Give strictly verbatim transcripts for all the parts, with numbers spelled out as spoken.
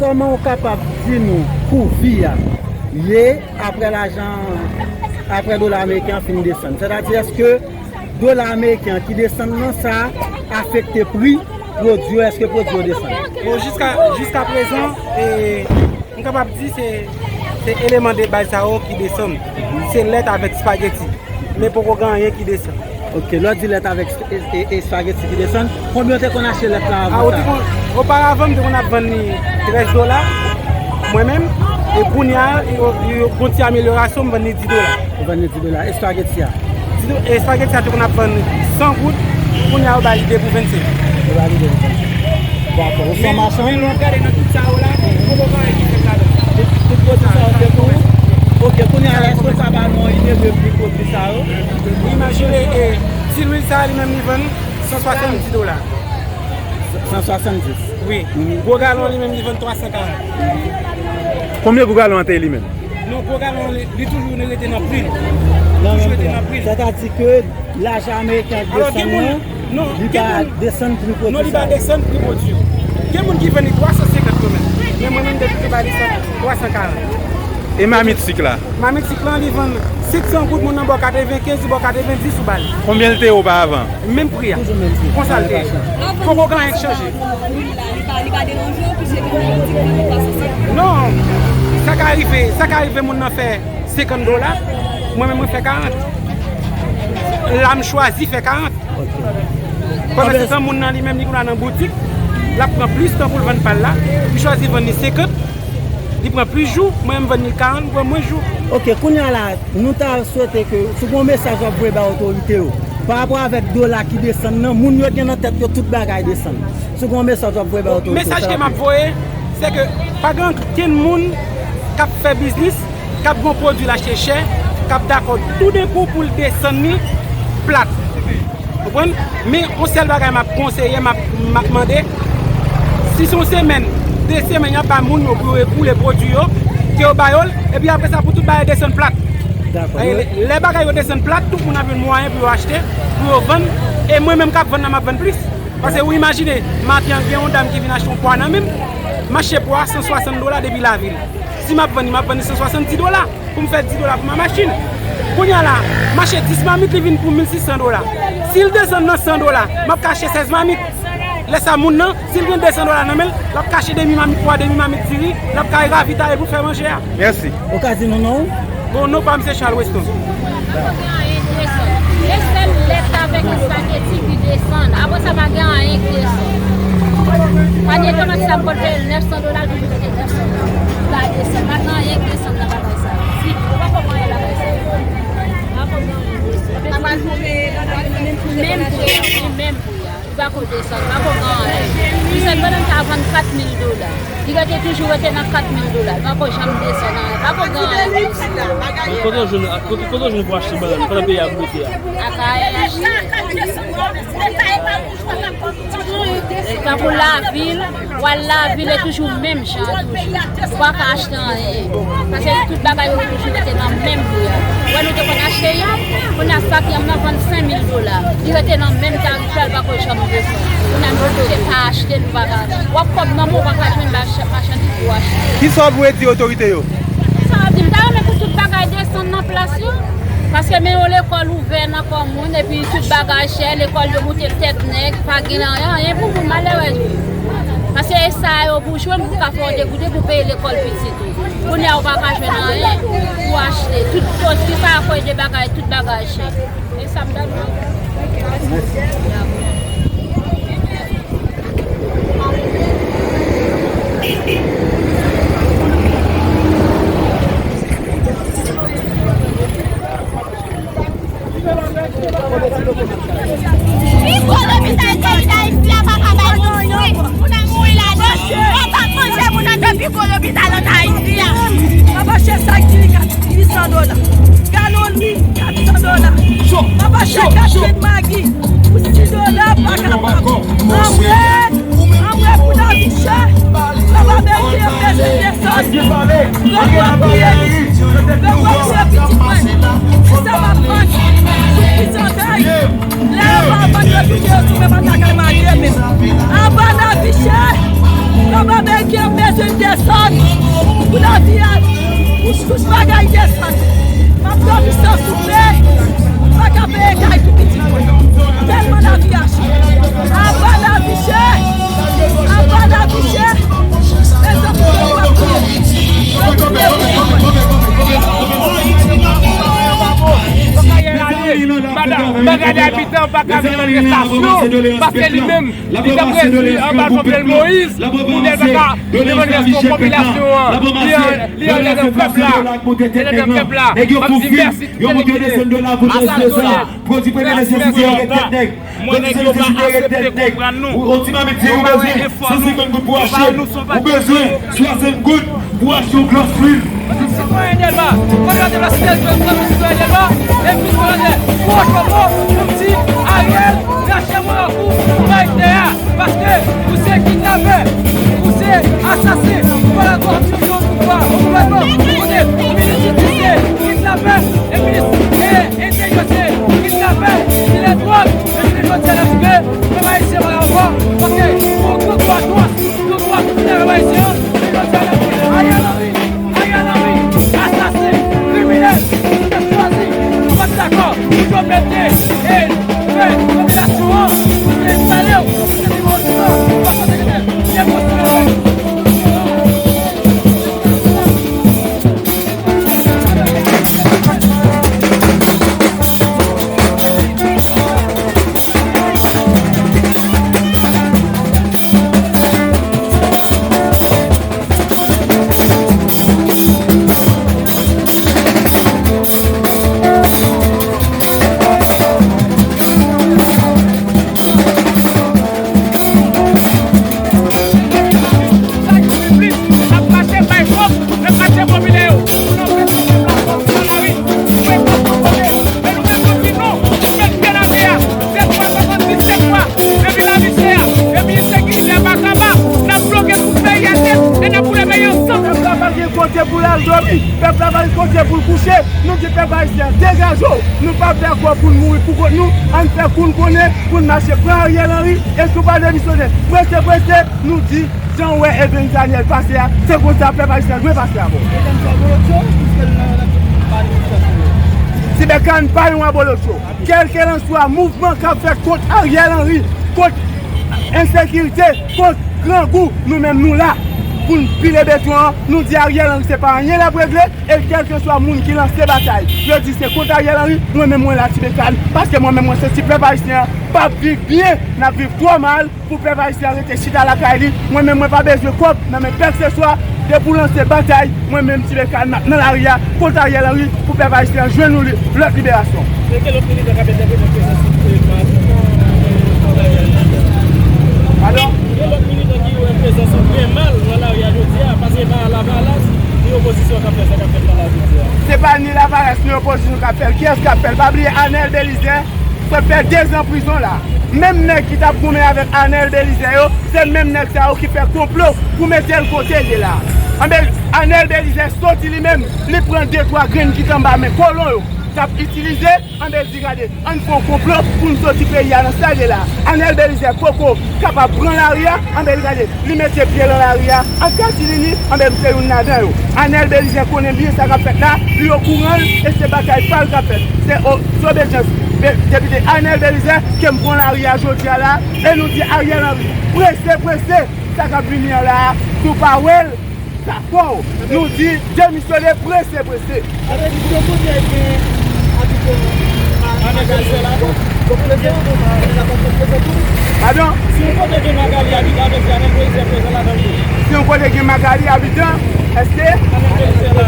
Kòman w kapab di nou kou vi a ye apre lajan, apre dola ameriken an fin desann? Sètadi, èske dola ameriken an ki desann nan sa afekte pri pwodui yo? Èske pwodui yo desann? Bon, jiska, jiska prezan, e, m kapab di se, se eleman de baz sa yo ki desann. Se lèt avèk espageti. Men poko gen anyen ki desann. Ok, lè w di lèt avèk e, e, e espageti ki desann, konbyen w te konn achte lèt la avan sa? Oparavan, m te konn ap vann li trèz dola, mwen menm, e kounye a, yo, yo, gon ti amelyorasyon, m vann li dis dola. Ou vann li dis dola. Espageti a? Dis do-, espageti a te konn ap vann san goud, kounye a yo ba li de pou vennsenk. Yo ba li de pou vennsenk. Dakò. Ou se yon machann? Men lè w gade nan tout sa yo la, poko gen anyen ki fèt ladan. Tout, tout pwodui sa yo se pou ou? Ok, kounye a la, èske w ka ba nou yon ide de pri pwodui sa yo? Imajine, e, ti lwil sa a, li menm, li vann san swasanndis dola. San swasanndis? Wi. Mhm. Gwo galon, li menm, li vann twa san karant. Konbyen gwo galon an te ye li menm? Non, gwo galon, li, li toujou rete nan pri l. Toujou rete nan pri l. Sètadi ke lajan ameriken ap desann nan, li pa desann pri pwodui sa yo. Non, li pa desann pri pwodui yo. Gen moun ki vann li twa san senkant yo menm. Men mwen menm, depi m ba li sa, twa san karant. E mamit sik la? Mamit sik lan, li vann senk san goud, moun nan ba w katrevenkenz, li ba w katrevenndis ou ba li. Konbyen l te ye oparavan? Menm pri a. Toujou menm pri. Konsa l te ye. Poko gen anyen k chanje. Li pa, li pa deranje w, piske gen moun ki vann li twa san senkant. Non, sa ka rive, sa ka rive moun nan fè senkant dola, mwen menm mwen fè karant. La m chwazi fè karant. Pandan se tan moun nan li menm li konn al nan boutik, l ap pran plis tan pou l vann pa l la, li chwazi vann li senkant, li pran plis jou, mwen menm vann li karant, m pran mwens jou. Ok, kounye a la, nou ta swete ke si w gen yon mesaj w ap voye bay otorite yo, pa rapò avèk dola ki desann nan, moun yo gen nan tèt yo tout bagay desann. Si w gen yon mesaj w ap voye bay otorite yo, sa l ap ye. Mesaj ke m ap voye, se ke pa gen ankenn moun k ap fè biznis, k ap gen yon pwodui l achte chè, k ap dakò toudenkou pou l desann li plat. Konprann? Men yon sèl bagay m ap konseye, m ap, m ap mande, si se yon semèn, de semèn, y ap bay moun yo pou yo ekoule pwodui yo, ke yo ba yo l, epi apre sa, pou tout bagay desann plat. Dakò. E lè, lè bagay yo desann plat, tout moun ap jwenn mwayen pou yo achte, pou yo vann, e mwen menm k ap vann nan, m ap vann plis. Paske ou imajine, maten an, gen yon dam ki vin achte yon pwa nan men m, m achte pwa a san swasann dola depi lavil. Si m ap vann li, m ap vann li san swasanndis dola pou m fè dis dola pou m al machin. Kounye a la, m achte dis mamit, li vin pou mil sis san dola. Si l desann nan san dola, m ap ka achte sèz mamit. Lè sa a, moun nan, si l gen de san dola nan men l, l ap ka achte demi mamit pwa, demi mamit diri, l ap ka ravitaye pou fè manje a. Mèsi. Ou ka di nou non w? Bon, non pa m se Charles Weston. Pa gen anyen ki desann. Se sèl lèt avèk espageti ki desann. Apre sa, pa gen anyen ki desann. Panye tomat sa m konn peye l nèf san dola, l toujou rete nèf san dola. Li pa desann. Pa gen anyen ki desann nan bagay sa. Si, ou pa konprann bagay sa. Pa konprann anyen desann. Menm pri, menm pri a. Li pako desann, pako gen anyen. Ti sèl bonòm sa a vann kat mil dola. Li rete toujou rete nan kat mil dola. Li pako janm desann anyen. Pako gen anyen. Kote w jwenn, kote, kote w jwenn pou achte bannann pandan peyi a bloke a? Akayè. Tankou lavil, w al lavil, e toujou menm jan toujou. Ou pa ka achte anyen. Paske tout bagay yo toujou rete nan menm pri a. Ou wè nou te konn achte yanm, kounye a sak yanm nan vann senk mil dola. Li rete nan menm tarif la, li pako janm desann. Kounye a nou oblije pa achte, nou pa ka. W ap kòb nan men w, ou pa ka jwenn machandiz pou w achte. Kisa w vle di otorite yo? Sa w ap di, m ta renmen pou tout bagay desann nan plas yo. Paske men yon lekòl ouvè nan kò moun, epi tout bagay chè, lekòl yo moute tèt nèg, pa gen anyen, anyen pou moun malere yo. Paske e sa yo pou jwenn, pou ka fè yon degoute pou peye lekòl pitit ou. Kounye a ou pa ka jwenn anyen pou achte. Tout, tout, ki pa akoz de bagay, tout bagay chè. E sa m ta di w. Pi gwo lopital peyi Dayiti a pa ka bay moun swen. Moun ap mouri ladan. Yo pa manje, moun nan pi gwo lopital ann Ayiti a. Papa chè sak diri kat, uit san dola. Galon lwil, kat san dola. Papa chè kat kèk magi, pou sis dola, pa kapab. Anmwey! Anmwey pou lavi chè! Papa Bèki, yo bezwen desann. Yo pran piye li. Yo pran piye pitit mwen. Kisa m ap vann? Sou ki santèy? Lè yo pa vann, yo kite yo sou men, pa ta kay marye menm. Anba lavi chè! Papa Bèki, yo bezwen Tout bagay desann. M ap dòmi san souple. M pa ka peye kay pou pitit mwen. Tèlman lavi a chè. Aba lavi chè. Aba lavi chè. Mezanmi, yo dwe priye. Yo dwe priye pou pitit mwen. Madan, bagay de abitan pa ka vin manifestasyon, paske li menm, li t ap redi anba Jovenel Moïse, kounye l pa ka vin manifestasyon popilasyon an. Li an, li anlè nan pèp la. Li anlè nan pèp la. M ap di mèsi tout nèg ki vini. Pwodui premye nesesite yo ret tèt nèg. Pwodui premye nesesite yo ret tèt nèg. Ou, ou ti mamit di ou bezwen san senkant goud pou achte. Ou bezwen swasant goud pou achte yon glas lwil. Sitwayen Dèlma, kòdinatè nasyonal ki reprezante sitwayen Dèlma, epi kòdinatè Gwo Chomo, pou m di Ariel rache mwen an kou pou reyite a, paske ou se kidnapè, ou se asasen, ou pa dakò ap chanje yon pouvwa, yon gouvènman kote minis jistis se kidnapè, e minis e enteryè se kidnapè, dilè dwòg, epi jodi a n ap di ke pèp ayisyen pa dakò, paske yon gwo gwo atwòs, yon gwo atwòs nan pèp ayisyen an, epi jodi a n ap di Ariel Henry, Ariel Henry, asasen, kriminèl, nou pa dakò pou Jovenel te, e, fè popilasyon an, pou te enstale w, pou te vin yon dirijan, pa konsekante, byen konsekante. Sa ki pi plis, n ap mache bay kòb nan katye popilè yo. Pou nou fè pèp la sòti nan lari, pou fè kòb pou kote. Men nou fè kòb ki nou, sèt fwa swasanndis, sèt fwa, depi lavi chè a, depi ensekirite a pa kaba, n ap bloke tout peyi a nèt e n ap boule peyi ansanm. Pèp la pa gen kote pou l al dòmi, pèp la pa gen kote pou l kouche. Nou di pèp ayisyen an, degaje w. Nou p ap dakò pou n mouri pou kont nou. Ann fè kou n konnen pou n mache pran Ariel Henry e si w pa demisyone prese prese, nou di jan w wè Evens Daniel pase a, se konsa pèp ayisyen an dwe pase avè w. Ti Bèk Kann pa yon abolotcho. Kèlkelanswa mouvman k ap fèt kont Ariel Henry, kont ensekirite, kont grangou, nou menm nou la pou n pile beton an. Nou di Ariel Henry se pa anyen l ap regle. E kèlkeswa moun ki lanse batay, yo di se kont Ariel Henry, mwen menm mwen la Ti Bèk Kann, paske mwen menm mwen santi pèp ayisyen an p ap viv byen, n ap viv twò mal, pou pèp ayisyen an rete chita lakay li. Mwen menm mwen pa bezwen kòb nan men kèlkeswa, depi w lanse batay, mwen menm Ti Bèk Kann m ap nan lari a kont Ariel Henry pou pèp ayisyen an jwenn yon li-, lòt liberasyon. E gen lòt militan k ap entèprete prezans, e, Mardi nan, e, kont Ariel Henry? Padon? Gen lòt militan ki wè prezans ou byen mal nan lari a jodi a, paske pa lavalas ni opozisyon k ap fè sa k ap fèt nan lari a. Se pa ni lavalas ni opozisyon k ap fè l. Kiyès k ap fè l? Pa bliye Anèl Belizè, sot fè dezan prizon la. Menm nèg ki t ap goumen avèk Anèl Belizè yo, se menm nèg sa yo ki fè konplo pou mete l kote l ye la. Anbe, Anèl Belizè soti li menm, li pran de twa grenn ki t anba men kolon yo t ap itilize. Anbe, l di gade, ann fè yon konplo pou n soti peyi a nan sa l ye la. Anèl Belizè poko kapab pran lari a. Anbe, l gade, li mete pye l nan lari a ak katilini. Anbe, m se youn ladan yo. Anèl Belizè konnen byen sa k ap fèt la, li okouran l, e se batay pa l k ap fèt. Se o-, se obedyans Be-, depite Anèl Belizè ke m pran lari a jodi a la, e nou di Ariel Henry, prese, prese, sa k ap vini an la a, si w pa wè l, sa fò w. Nou di demisyone prese, prese. Sa vle di, si yon kote gen abitan Magali, Magali ap prezan tou? Padon? Si yon kote gen Magali abitan, sa vle di Anèl Belizè prezan ladan l tou? Si yon kote gen Magali abitan, èske? Anèl Belizè la.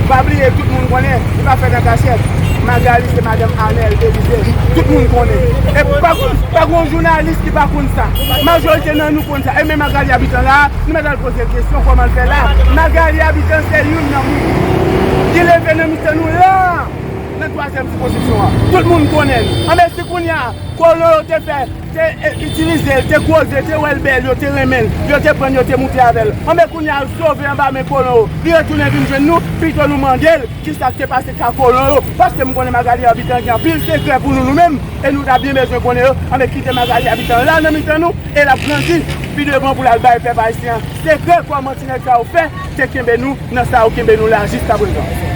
Pa bliye, tout moun konnen, li pa fèt an kachèt. Magali se madanm Anèl Belizè. Tout moun konnen. E pa, pa gon jounalis ki pa konn sa. Majorite nan nou konn sa. E men Magali abitan la, nou mèt al poze l kesyon kòman l fè la. Magali abitan se youn nan moun ki leve nan mitan nou la. Nan twazyèm sikonskripsyon an, tout moun konnen l. Anben, si kounye a, kolon yo te fè, te e, itilize l, te koze, te wè l bèl, yo te renmen l, yo te pran l, yo te moute avè l. Anben, kounye a, l sove anba men kolon yo. Li retounen vin jwenn nou, pito nou mande l kisa k te pase ka kolon yo. Paske m konnen Magali Habitant gen anpil sekrè pou nou, nou menm, e nou ta byen bezwen konnen yo. Anben, kite Magali Habitant la nan mitan nou, e l ap grandi pi devan pou l al bay pèp ayisyen an sekrè kòman ti nèg sa yo fè te kenbe nou nan sa yo kenbe nou la jiskaprezan.